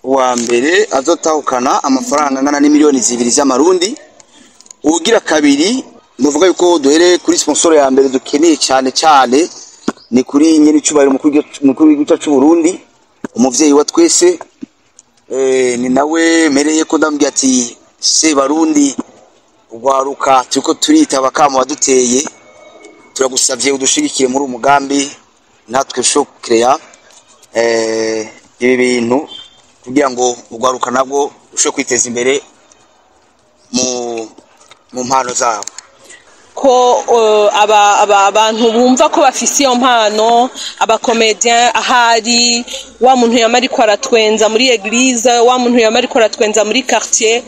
Uwa mbere azotahukana amafaranga angana n'imiliyoni 2 z'amarundi. Uwugira kabiri, nuvuga yuko duhere kuri sponsor ya mbere dukeneye cyane cyane, ni kuri nyene icubahiro mukuru w'igihugu cy'u Burundi, umuvyeyi wa twese. Ni nawe mereye ko ndambwiye ati: "Se Barundi, ugwaruka turiko turitaba kamo waduteye, turagusavye udushigikire muri umugambi natwe ushobora kukireya ibi bintu kugira ngo ugwaruka nabwo ushobore kwiteza imbere mu mpano zabo." Ko abantu bumva ko bafise iyo mpano, aba comédien, ahari wa muntu yama ariko aratwenza muri église, wa muntu yama ariko aratwenza muri quartier,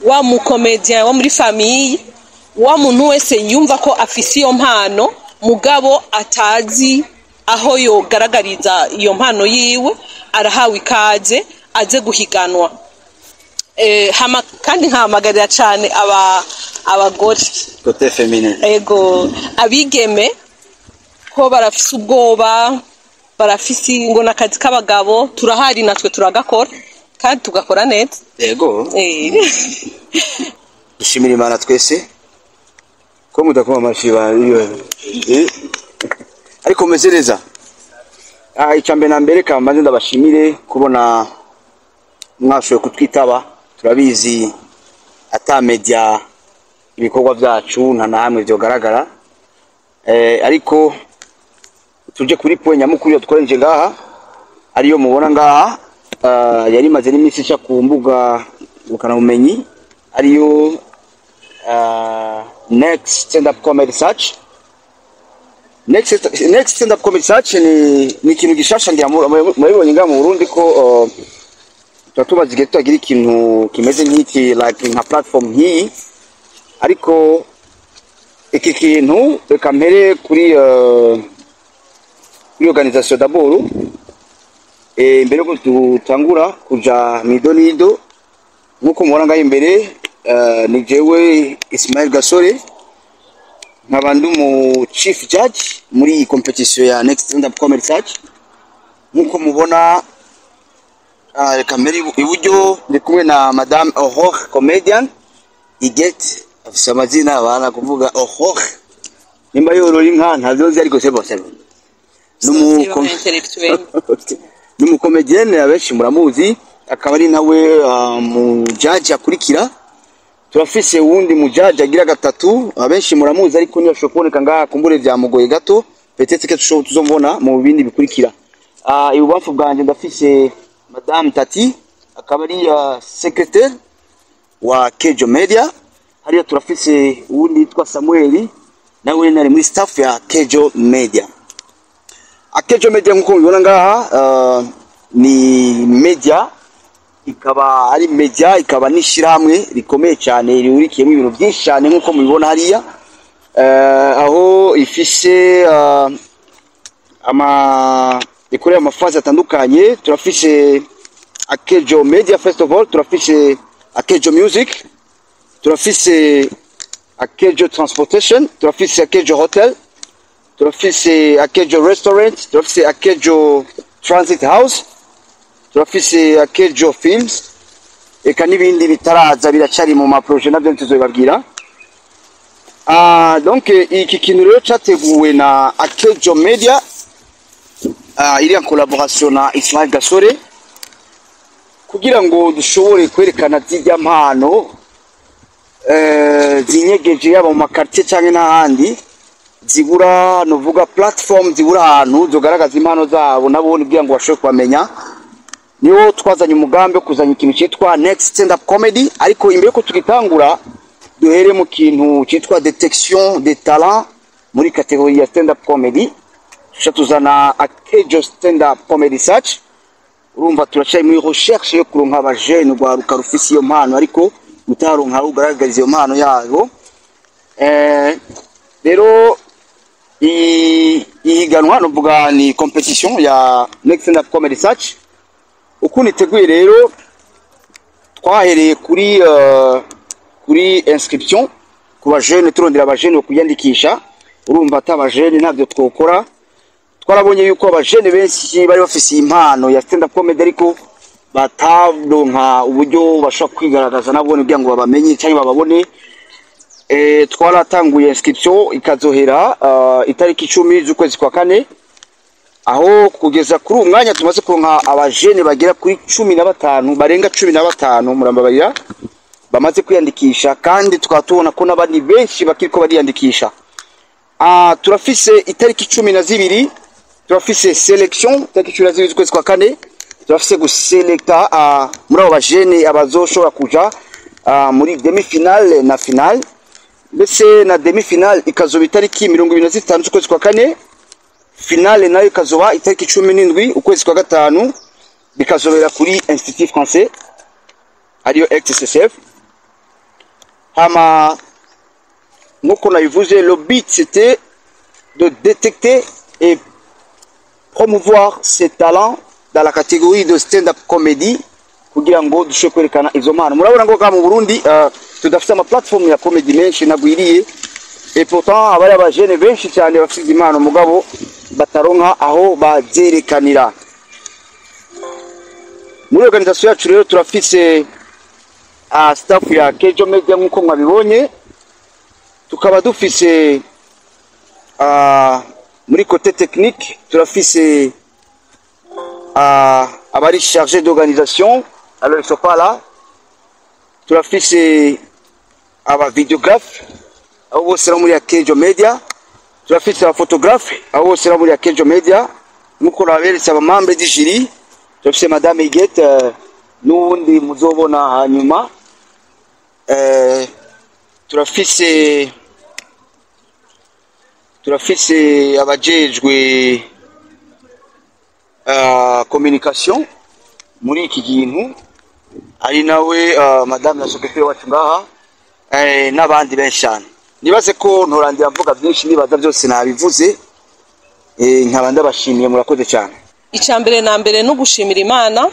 wa mu comédien wo muri famille, wa muntu wese yumva ko afise iyo mpano mugabo atazi aho yogaragariza iyo mpano yiwe, arahawe ikaze aze guhiganwa. Hama kandi nkahamagarira cane abagore. Côté féminin. Ego, abigeme ko barafise ubwoba, barafise ngo nakazi k'abagabo. Turahari natwe, turagakora kandi tugakora neza. Yego. Dushimira Imana twese ko mudakoma amashi ba iyo. Ariko meze neza. Icya mbere na mbere, kambanze ndabashimire kubona mwashoboye kutwitaba. Turabizi, ata media ibikorwa byacu nta na hamwe byogaragara. Ariko tuje kuri point nyamukuru yo dukoresheje ngaha, ariyo mubona ngaha, yari imaze n'iminsi ica ku mbuga ngurukanabumenyi, ariyo Next Stand Up Comedy Search. Next Stand Up Comedy Search ni ikintu gishasha, ngira murabibonye ngaha mu Burundi ko tuba tumaze igihe tutagira ikintu kimeze nk'iki, like nka platform nk'iyi. Ariko iki kintu, reka mpere kuri organisation d'abord, mbere yuko dutangura kuja mw'idonido. Nk'uko mubona ngaho imbere, ni jewe Ismail Gasore, nkaba ndi umu chief judge muri iyi competition ya Next Stand Up Comedy Search. Nk'uko mubona, reka mbere iburyo ndi kumwe na Madame Aurore Comedian Iget, afise amazina abana kuvuga Aurore, nimba yorora inka ntabyo nzi, ariko c'est bon, c'est bon. Intellectuel. Ni umu comédienne, abenshi muramuzi, akaba ari nawe mu judge akurikira. Turafise uwundi mu judge agira gatatu, abenshi muramuzi, ariko ntiyashobora kuboneka ngaha, kumbure vyamugoye gato, peut-être que tushobora tuzomubona mu bindi bikurikira. Ibubamfu bwanje ndafise Madame Tati, akaba ari secrétaire wa Kejo Media. Hariya turafise uwundi yitwa Samuel, nawe ari muri staff ya Kejo Media. Akejo Media, nkuko mubibona ngaha, ni media, ikaba ari media, ikaba n'ishirahamwe rikomeye cyane rihurikiyemo ibintu byinshi cyane, nkuko mubibona hariya, aho ifise ama ikorera ama phases atandukanye. Turafise Akejo Media Festival, turafise Akejo Music, turafise Akejo Transportation, turafise Akejo Hotel, turafise Akejo Restaurant, turafise Akejo Transit House, turafise Akejo Films, eka n'ibindi bitaraza, biracari mu ma projets, navyo ntituzobibabwira. Donc iki kintu rero categuwe na Akejo Media, iri en collaboration na Ismail Gasore, kugira ngo dushobore kwerekana zirya mpano zinyegeje, yaba mu ma quartier canke n'ahandi, zibura novuga platform, zibura ahantu zogaragaza impano zabo nabo, kugira ngo bashobore kubamenya. Niwo twazanye umugambi wo kuzanya ikintu cyitwa Next Stand Up Comedy. Ariko imbere yuko tugitangura, duhere mu kintu cyitwa détection des talents muri catégorie ya stand up comedy. Tuca tuzana Akejo Stand Up Comedy Search. Urumva turacyari muri recherche yo kuronka abajene, urwaruka rufise iyo mpano ariko utaronka aho ugaragariza iyo mpano yabo. Rero ihiganwa, novuga ni competition ya Next Stand Up Comedy Search, ukuntu iteguye rero, twahereye kuri inscription ku bajene, turondera abajene bo kwiyandikisha. Urumva ata abajene ntabyo twokora. Twarabonye yuko abajene benshi bari bafise impano ya stand up comedy, ariko Bataronka uburyo bashobora kwigaragaza nabone kugira ngo babamenye cyangwa bababone. Twaratanguye inscription, ikazohera itariki 10 z'ukwezi kwa kane, aho kugeza kuri uyu mwanya tumaze kuronka abajene bagera kuri 15, barenga 15, murambabarira, bamaze kwiyandikisha, kandi tukaba tubona ko n'abandi benshi bakiriko bariyandikisha. Turafise itariki 12, turafise sélection itariki 12 z'ukwezi kwa kane. Turafise guselekta muri abo bajene abazoshobora kuja muri demi finale na finale, ndetse na demi finale ikazoba itariki 25 z'ukwezi kwa kane, finale nayo ikazoba itariki 17 ukwezi kwa gatanu, bikazobera kuri Institut Français, ariyo XCCF. Hama nkuko nabivuze, le but, c'était de détecter et promouvoir ces talents dans la catégorie de stand-up comedy, kugira ngo dushobore kwerekana izo mpano. Murabona ngo mu Burundi tudafite ama platform ya comedy menshi nagwiriye, et pourtant abari abajene benshi cyane bafite impano, mugabo bataronka aho bazerekanira. Muri organisation yacu rero turafise staff ya Kejo Media, nkuko mwabibonye. Tukaba dufise muri côté technique, turafise abari chargé d'organisation, alors ils sont pas là. Turafise aba vidéographe, abo bose muri ya Kejo Media. Turafise aba photographe, abo bose muri ya Kejo Media. Nkuko naberetse aba membre du jury, turafise madame Igete n'uwundi muzobona hanyuma. Turafise abajejwe communication muri iki kintu, ari nawe madame la secrétaire wacu ngaha, n'abandi benshi cyane. Nibaze ko ntorandira mvuga byinshi, nibaza byose nabivuze. Nkaba ndabashimiye, murakoze cyane. Icya mbere na mbere ni ugushimira Imana.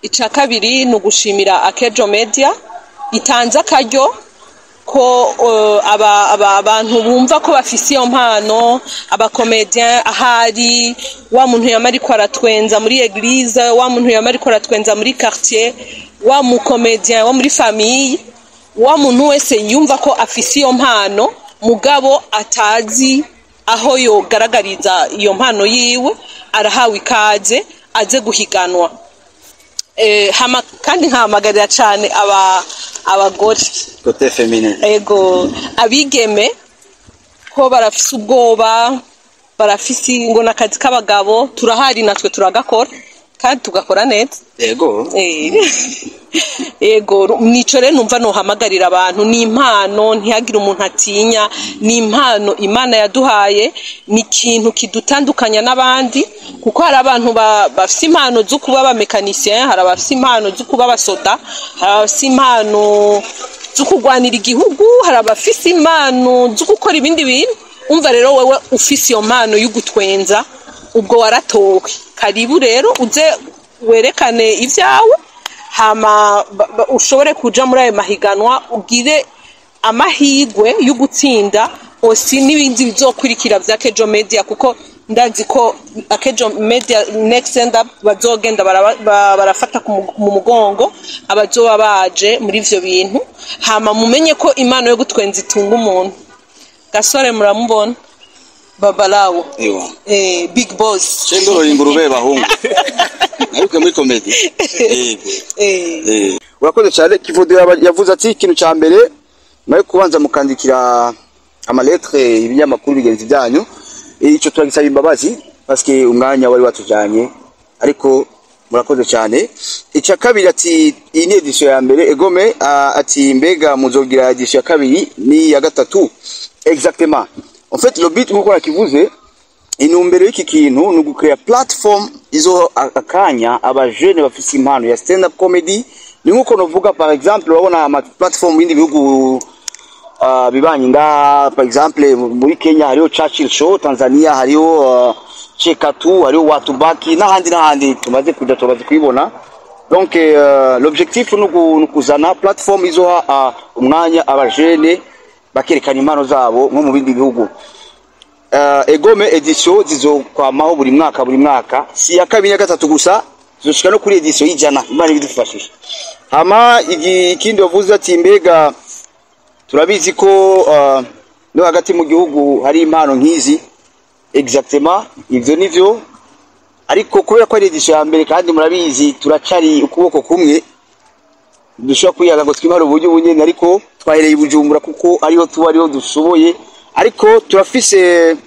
Icya kabiri ni ugushimira Akejo Media itanze akaryo ko abantu bumva ko bafise iyo mpano, aba comédien, ahari wa muntu yama ariko aratwenza muri église, wa muntu yama ariko aratwenza muri quartier, wa mu comédien wo muri famille, wa muntu wese yumva ko afise iyo mpano mugabo atazi aho yogaragariza iyo mpano yiwe, arahawe ikaze aze guhiganwa. Hama kandi nkahamagarira cyane abagore. Côté féminin. Ego, abigeme ko barafise ubwoba, barafise ngo nakazi k'abagabo. Turahari natwe, turagakora kandi tugakora neza. Yego. Ego, nico rero numva nohamagarira abantu. Ni impano, ntihagire umuntu atinya. Ni impano Imana yaduhaye, ni ikintu kidutandukanya n'abandi, kuko hari abantu bafise impano zo kuba aba mécanicien, hari abafise impano zo kuba abasoda, hari abafise impano zo kurwanira igihugu, hari abafise impano zo gukora ibindi bintu. Umva rero, wewe ufise iyo mpano y'ugutwenza, ubwo waratowe. Karibu rero uze werekane ibyawe, hama ushobore kuja muri ayo mahiganwa, ugire amahirwe yo gutsinda osi n'ibindi bizokurikira vya Kejo Media, kuko ndazi ko Akejo Media Next Stand Up bazogenda barafata mu mugongo abazoba baje muri ivyo bintu. Hama mumenye ko impano yo gutwenza itunga umuntu. Gasore muramubona, Babalawo. Ewa. Big boss. Cendoro ingurube bahungu. Naruke muri comedy. Yego. Urakoze cyane. Kivodo yavuze ati ikintu cya mbere nayo kubanza mukandikira ama lettre ibinyamakuru bigenzi byanyu. Ico turagisaba imbabazi parce que umwanya wari watujanye, ariko murakoze cyane. Icya kabiri ati iyi ni édition ya mbere. Egome, ati mbega muzogira édition ya kabiri ni ya gatatu? Exactement, en fait le but, nkuko nakivuze, intumbero y'iki kintu ni ugucrea platform izo akanya abajene bafise impano ya stand up comedy. Ni nkuko novuga, par exemple, urabona ama platform bindi bihugu bibanyi ngaha, par exemple muri Kenya hariho Churchill Show, Tanzania hariho Chekatu, hariho Watubaki, n'ahandi n'ahandi tumaze kuja, tumaze kubibona. Donc l'objectif ni ukuzana platform izoha umwanya abajene bakerekana impano zabo nko mu bindi bihugu. Egome, édition zizokwamaho buri mwaka buri mwaka, si ya kabiri na gatatu gusa. Tuzoshika no kuri édition y'100, Imana ibidufashije. Hama ikindi wavuze ati mbega turabizi ko no hagati mu gihugu hari impano nk'izi. Exactement, ivyo nivyo, ariko kubera ko ari édition ya mbere kandi murabizi turacari ukuboko kumwe, dushobora kwiyaga ngo twimare uburyo bunyene, ariko twahereye i Bujumbura kuko ariho tuba, ariho dushoboye. Ariko turafise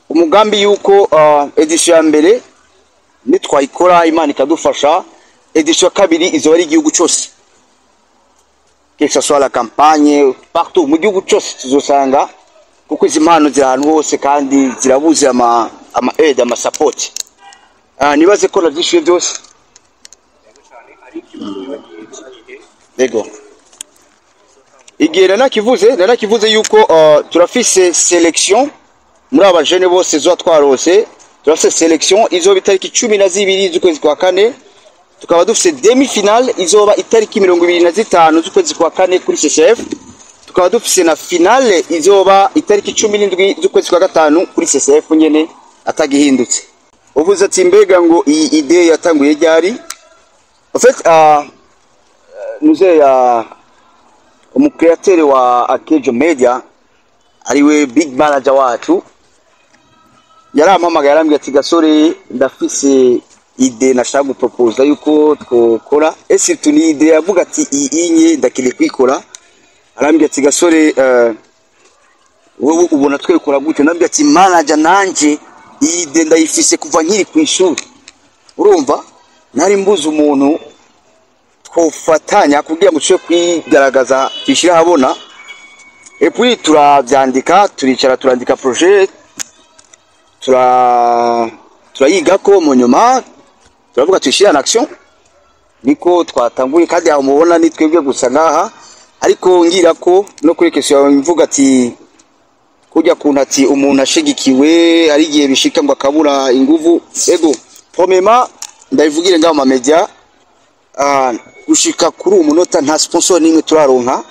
umugambi yuko édition ya mbere nitwayikora, Imana ikadufasha, édition ya kabiri izoba ari igihugu cyose, que ce soit la campagne, partout mu gihugu cyose tuzosanga, kuko izi mpano ziri ahantu hose kandi zirabuze ama aide, ama support. Nibaze ko navyishuye byose. Cyane, ariko ikibazo wibagiye cy'igihe. Ego, igihe nanakivuze yuko turafise sélection muri aba jeunes bose zoba twarose. Turafise sélection izoba itariki 12 z'ukwezi kwa kane, tukaba dufise demi finale izoba itariki 25 z'ukwezi kwa kane kuri CCF, tukaba dufise na finale izoba itariki 17 z'ukwezi kwa gatanu kuri CCF nyene, atagihindutse. Uvuze ati mbega ngo iyi idée yatanguye ryari? En fait, nuze ya umu créateur wa Akejo Media, ariwe big manager wacu, yarampamagaye arambwira ati: "Gasore, ndafise idée nashaka guproposa yuko twokora." Ese ni idée yavuga ati iyi inye ndakeneye kwikora. Arambwira ati: "Gasore, wowe ubona twekora gute?" Ndambwira ati: "Manager, nanje iyi idée ndayifise kuva nkiri ku ishuri. Urumva nari mbuze umuntu twofatanya kugira ngo dushobore kwigaragaza, tuyishyire ahabona." Et puis turavyandika, turicara turandika projet, turayigako, mu nyuma turavuga tuyishyire en action. Niko twatanguye, kandi aho mubona ni twebwe gusa ngaha. Ariko ngira ko no kuri question yawe mvuga ati kujya kuntu ati umuntu ashigikiwe ari igihe bishika ngo akabura inguvu. Ego, premièrement ndabivugire ngaho ma média, gushika kuri uwo munota nta sponsor n'imwe turaronka,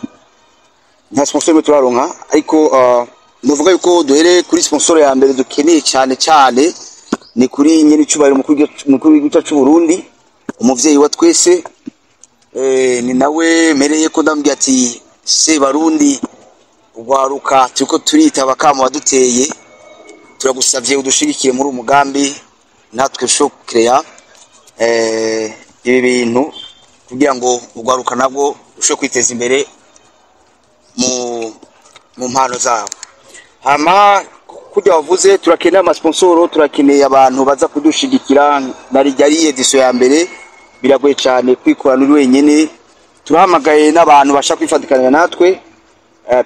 nta sponsor n'imwe turaronka. Ariko ndavuga yuko duhere kuri sponsor ya mbere dukeneye cyane cyane, ni kuri nyene icubahiro umukuru w'igihugu cy'u Burundi, umuvyeyi wa twese. Ni nawe mereye ko ndambwiye ati: "Se Barundi, ugwaruka turiko turitaba akamo waduteye, turagusavye udushigikiye muri uyu mugambi, natwe ushobore ibi bintu kugira ngo ugwaruka nabwo ushobore kwiteza imbere mu mpano zabo." Hama kurya wavuze, turakeneye amasponsoro, turakeneye abantu baza kudushigikira. Narijya ari édition ya mbere, biragoye cyane kwikorana uri wenyene. Turahamagaye n'abantu bashaka kwifatikanya natwe.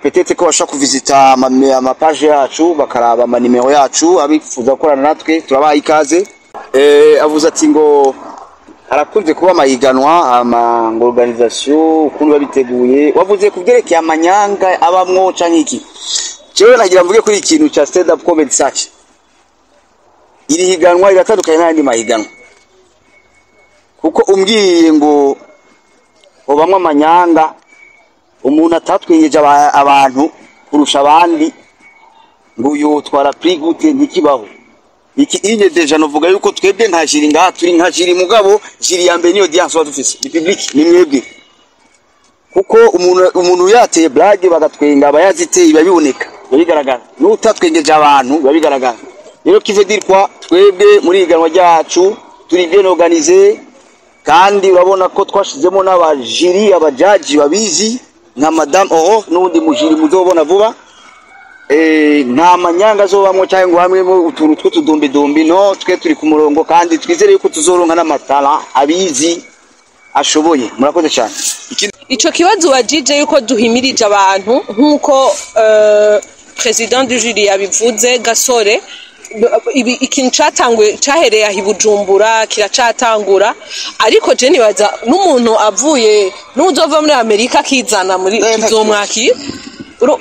Peut-être ko bashaka kuvisita ama page yacu, bakaraba ama numéro yacu, abifuza gukorana natwe turabaha ikaze. Avuze ati ngo harakunze kuba amahiganwa, ama ngo organisation ukuntu babiteguye. Wavuze ku byerekeye amanyanga abamwo canke iki. Jewe nagira mvuge kuri ikintu ca Stand Up Comedy Search. Iri higanwa riratandukanye n'ayandi mahiganwa, kuko umbwiye ngo hobamwo amanyanga, umuntu atatwengeje abantu kurusha abandi ngo yotwara prix gute? Ntikibaho iki inye. Déjà novuga yuko twebwe nka jury ngaha, turi nka jury, mugabo jury ya mbere niyo audience tuba dufise, ni public, ni mwebwe, kuko umuntu yateye blague bagatwenga aba yaziteye, biba biboneka, biba bigaragara. N'utatwengeje abantu biba bigaragara. Rero qui veut dire quoi? Twebwe muri iganwa ryacu turi bien organisé, kandi urabona ko twashizemo n'aba jury, abajaji babizi nka Madame Oro n'ubundi mu jury muzobona vuba. Nta manyanga azobamwo cyangwa ngo hamwe utuntu tw'utudumbidumbi. No twe turi ku murongo, kandi twizere yuko tuzoronka n'amatara abizi ashoboye. Murakoze cyane. Ikindi Ico kibazo wajije yuko duhimirije abantu, nk'uko président du jury yabivuze, Gasore, ikintu catanguye cahereye aho i Bujumbura kiracatangura, ariko je nibaza n'umuntu avuye n'uzova muri Amerika akizana muri Nta tuzomwakira.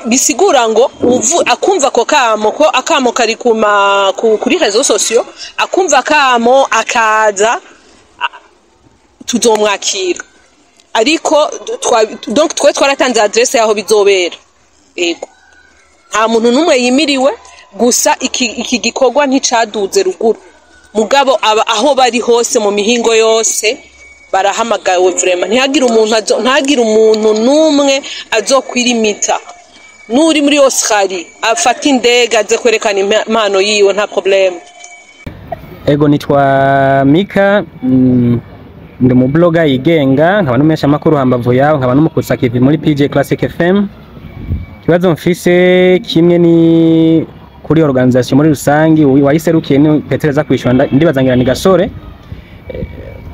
Bisigura ngo uvu akumva ako kamo, ko akamo kari kuri réseaux sociaux, akumva akamo akaza, tuzomwakira. Ariko donc twe twaratanze adresse yaho bizobera. Yego, nta muntu n'umwe yimiriwe, gusa iki gikorwa nticaduze ruguru. Mugabo aba aho bari hose mu mihingo yose barahamagawe vraiment. Ntihagire umuntu n'umwe azokwirimita. N'uri muri Australie afata indege aze kwerekana impano yiwe, nta problème. Ego, nitwa Mika, ndi mu blogger yigenga, nkaba n'umumenyeshamakuru, hambavu yaho nkaba n'umukusakivi muri PJ Classic FM. Ikibazo mfise kimwe ni kuri organisation muri rusangi, wayiserukiye ni Petereza kwishura, ndibaza ngira ni Gasore.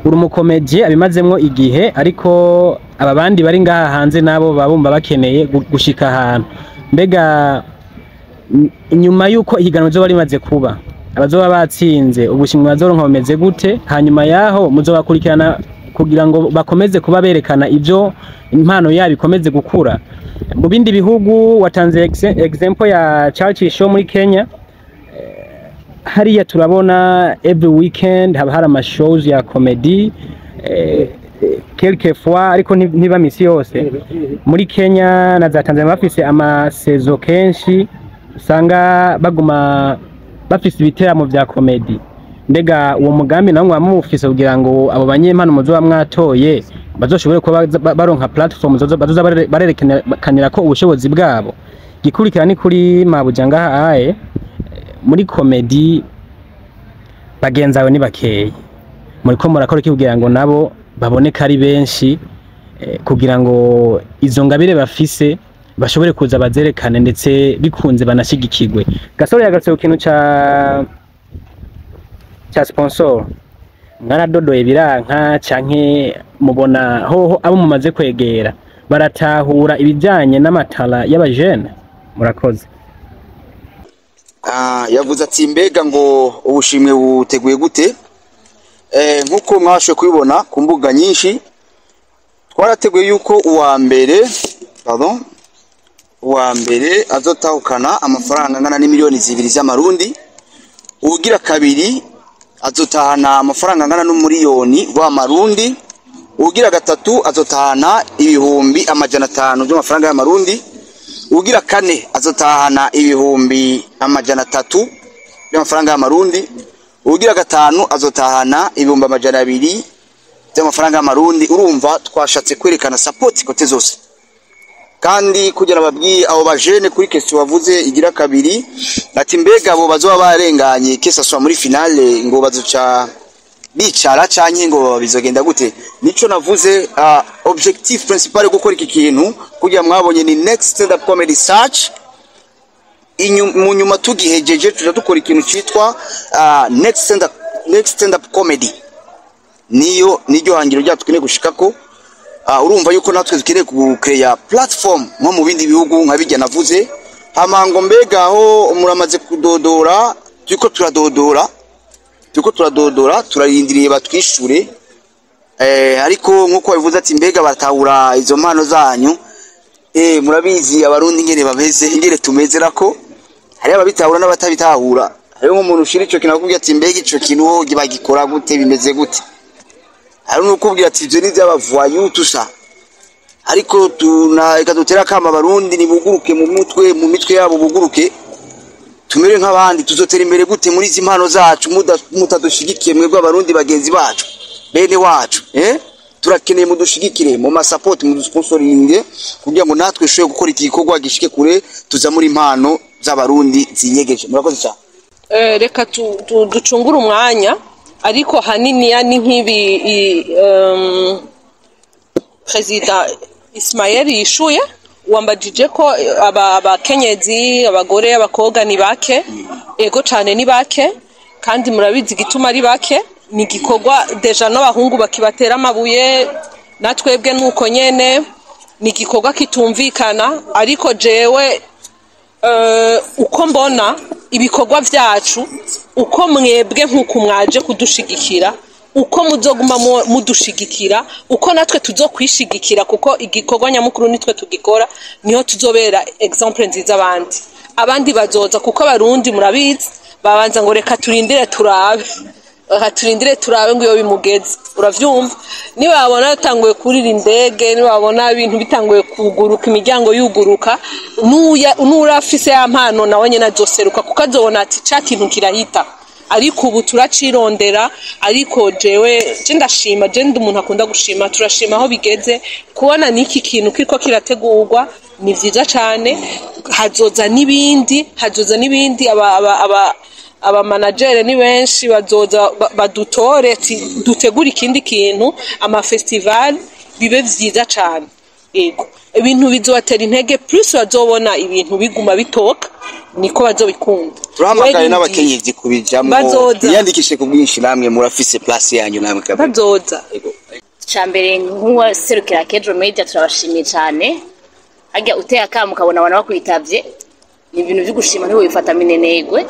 Uri umukomedie abimazemwo igihe, ariko aba bandi bari ngaha hanze nabo babumva bakeneye gushika ahantu. Mbega inyuma yuko ihiganwa rizoba rimaze kuba, abazoba batsinze ubushimwe bazoronka bumeze gute? Hanyuma yaho muzobakurikirana kugira ngo bakomeze kuba berekana ivyo impano yabo ikomeze gukura mu bindi bihugu? Watanze example ya Churchill Show muri Kenya. Hariya turabona every weekend haba hari ama shows ya comedy, quelque fois, ariko ntiba misi yose. Muri Kenya na za Tanzania bafise ama saison, kenshi usanga baguma bafise ibiteramo vya comedy. Mbega uwo mugambi nawo mwaba muwufise kugira ngo abo banyempano muzoba mwatoye bazoshobore kuba baronka platform bazoza barerekanira ko ubushobozi bwabo? Gikurikira ni kuri mabuja ngaha aye muri comedy, bagenzi bawe ni bakeyi. Muriko murakora iki kugira ngo nabo baboneke ari benshi, kugira ngo izo ngabire bafise bashobore kuza bazerekane, ndetse bikunze banashigikirwe? Gasore yagarutse ku kintu ca sponsor. Mwaradodoye biranka, canke mubona hoho abo mumaze kwegera baratahura ibijanye n'amatara y'abajene? Murakoze. Ah, yavuze ati mbega ngo ubushimwe buteguye gute? Nkuko mwashoboye kubibona ku mbuga nyinshi, twarateguye yuko uwa mbere, pardon, uwa mbere azotahukana amafaranga angana n'imiliyoni 2 z'amarundi, uwugira kabiri azotahana amafaranga angana n'umuriyoni w'amarundi, uwugira gatatu azotahana 500,000 by'amafaranga y'amarundi, uwugira kane azotahana 300,000 by'amafaranga y'amarundi, uwugira gatanu azotahana 200,000 by'amafaranga y'amarundi. Urumva twashatse kwerekana support côté zose. Kandi kugira babwiye abo bajene, kuri question wavuze igira kabiri ati mbega abo bazoba barenganye, que ça soit muri finale, ngo bazoca bicara canke ngo bizogenda gute? Nico navuze, objectif principal yo gukora iki kintu kugira mwabonye ni Next Stand Up Comedy Search. Mu nyuma tugihejeje tuja dukora ikintu citwa next stand up comedy. Niyo niryo hangiro ryacu dukeneye gushikako. Urumva yuko natwe dukeneye gucreya platform nko mu bindi bihugu nka bijya navuze. Hamango mbega aho muramaze kudodora? Turiko turadodora, turarindiriye batwishure. Ariko nkuko babivuze ati mbega batahura izo mpano zanyu? Murabizi abarundi ingene bameze, ingene tumeze, nako hari ababitahura n'abatabitahura. Hariho nk'umuntu ushira ico kintu akubwira ati mbega ico kintu ho bagikora gute, bimeze gute? Hari n'ukubwira ati ivyo ni ivy'abavoyou tusa. Ariko tuna reka dutere akama abarundi nibuguruke mu mutwe, mu mitwe yabo buguruke, tumere nk'abandi. Tuzotera imbere gute muri izi mpano zacu mutadushigikiye mwebwe abarundi bagenzi bacu, bene wacu? Turakeneye mudushigikire mu masupport, mudusponsoringe, kugira ngo natwe dushobore gukora iki gikorwa gishike kure, tuza muri impano z'abarundi zinyegeje. Murakoze cyane. Reka ducungure umwanya, ariko haniniya ni nk'ibi Perezida Ismael yishuye. Wambajije ko abakenyezi, abagore, abakobwa ni bake. Ego cane, ni bake, kandi murabizi igituma ari bake. Ni igikorwa déjà n'abahungu bakibatera amabuye, natwebwe nuko nyene ni igikorwa kitumvikana. Ariko jewe uko mbona ibikorwa vyacu, uko mwebwe nk'uku mwaje kudushigikira, uko muzoguma mudushigikira, uko natwe tuzokwishigikira, kuko igikorwa nyamukuru nitwe tugikora, niho tuzobera exemple nziza abandi. Abandi bazoza, kuko abarundi murabizi babanza ngo reka turindire turabe, reka turindire turabe ngo iyo bimugeze. Uravyumva, nibabona yatanguye kurira indege, nibabona ibintu bitanguye kuguruka, imiryango yuguruka, n'urafise ya mpano nawe nyene azoseruka, kuko azobona ati ca kintu kirahita. Ariko ubu turacirondera. Ariko jewe je ndashima, je ndi umuntu akunda gushima. Turashima aho bigeze, kubona n'iki kintu kiriko kirategurwa ni vyiza cane. Hazoza n'ibindi, hazoza n'ibindi. Aba manager ni benshi, bazoza badutore ati dutegure ikindi kintu, ama festival bibe vyiza cane. Ego, ibintu bizobatera intege, plus bazobona ibintu biguma bitoka, niko bazobikunda. Turahamagaye Wedding n'abakenyezi kubijamwo. Bazoza. Mwiyandikishe ku bwinshi, namwe murafise place yanyu namwe kabisa. Bazoza. Cambere, nk'uwaserukira Kejo Media, turabashimiye cyane. Harya uteye akamo ukabona abantu bakwitavye, ni ibintu vyo gushima, ntiwibifata minenegwe.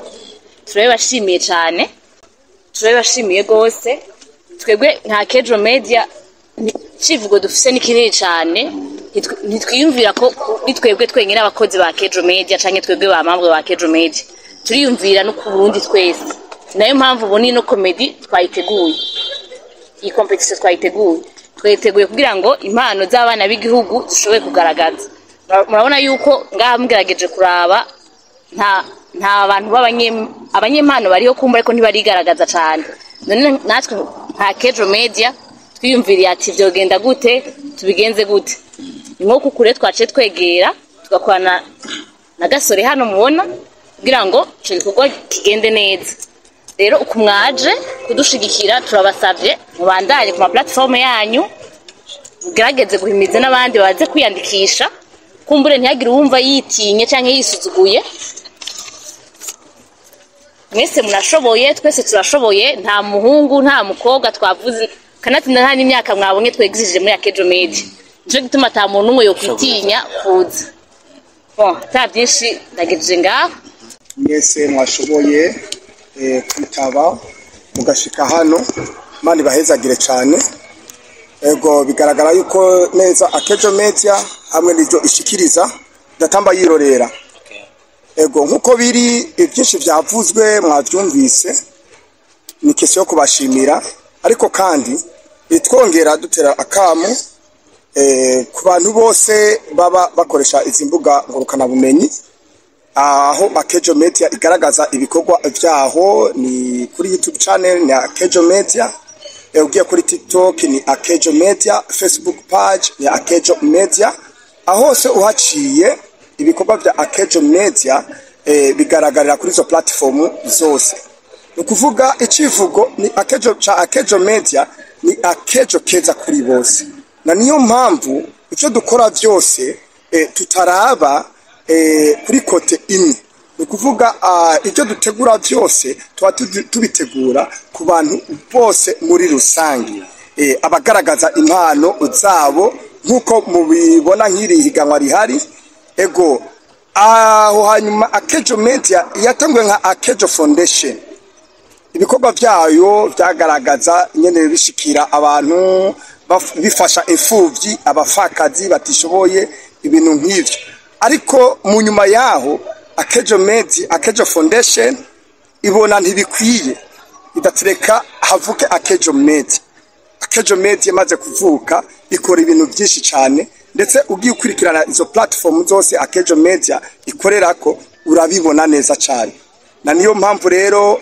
Turabibashimiye cyane, turabibashimiye rwose. Twebwe nka Kejo Media, icivugo dufise ni kinini cyane. Ntitwiyumvira ko ni twebwe twenyine abakozi ba Kejo Media canke twebwe ba mambwe ba Kejo Media, turiyumvira no ku Burundi twese. Nayo mpamvu ubu ino comédie twayiteguye, iyi compétition twayiteguye, twayiteguye kugira ngo impano z'abana b'igihugu zishobore kugaragaza. Murabona yuko ngaha mugerageje kuraba, nta bantu abanyempano bariho kumva, ariko ntibarigaragaza cyane. None natwe nka Kejo Media twiyumviriye ati vyogenda gute, tubigenze gute? Ni nko kukure twaciye twegera, tugakorana na Gasore hano mubona, kugira ngo ico gikorwa kigende neza. Rero uku mwaje kudushigikira, turabasavye mubandanye ku ma plateforme yanyu, mugerageze guhimiza n'abandi baze kwiyandikisha. Kumbure ntihagire uwumva yitinye canke yisuzuguye. Mwese murashoboye, twese turashoboye, nta muhungu nta mukobwa twavuze, kanatsinda nta n'imyaka mwabonye twegizije muri Akejo Media. Nico gituma ata muntu n'umwe yokwitinya kuza. Bon, ata byinshi, ndagejeje ngaho. Mwese mwashoboye kwitaba mugashika hano, Imana ibahezagire cyane. Ego, bigaragara yuko neza Akejo Media hamwe n'ibyo ishikiriza idatamba yirorera. Ego, nkuko biri, ibyinshi byavuzwe mwabyumvise, ni question yo kubashimira. Ariko kandi twongera dutera akamu ku bantu bose baba bakoresha izi mbuga ngurukanabumenyi aho Akejo Media igaragaza ibikorwa vyaho. Ni kuri YouTube channel ni Akejo Media, ugiye kuri TikTok ni Akejo Media, Facebook page ni Akejo Media. Aho hose uhaciye, ibikorwa vya Akejo Media bigaragarira kuri izo platform zose. Ni ukuvuga icivugo ni Akejo ca Akejo Media ni akejo keza kuri bose, na niyo mpamvu icyo dukora byose tutaraba kuri côté imwe. Ni ukuvuga ibyo dutegura byose tuba tubitegura ku bantu bose muri rusange, abagaragaza impano zabo nk'uko mubibona nk'iri higanwa rihari. Ego, aho hanyuma Akejo Media yatanguye nka Akejo Foundation. Ibikorwa byayo byagaragaza nyene bishikira abantu, bifasha imfuvyi, abafakazi batishoboye, ibintu nk'ivyo. Ariko mu nyuma yaho Akejo Media, Akejo Foundation ibona ntibikwiye, idatereka havuke Akejo Media. Akejo Media imaze kuvuka ikora ibintu byinshi cyane, ndetse ugiye ukurikirana izo platform zose Akejo Media ikorerako urabibona neza cyane. Na niyo mpamvu rero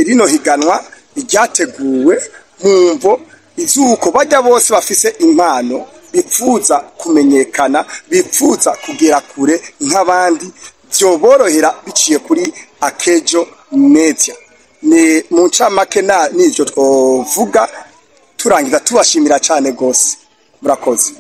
rino higanwa ryateguwe mu mvo izuko bajya bose bafise impano, bipfuza kumenyekana, bipfuza kugera kure nk'abandi, byoborohera biciye kuri Akejo Media. Ni mu ncamake na n'ivyo twovuga, turangiza tubashimira cyane gose. Murakoze.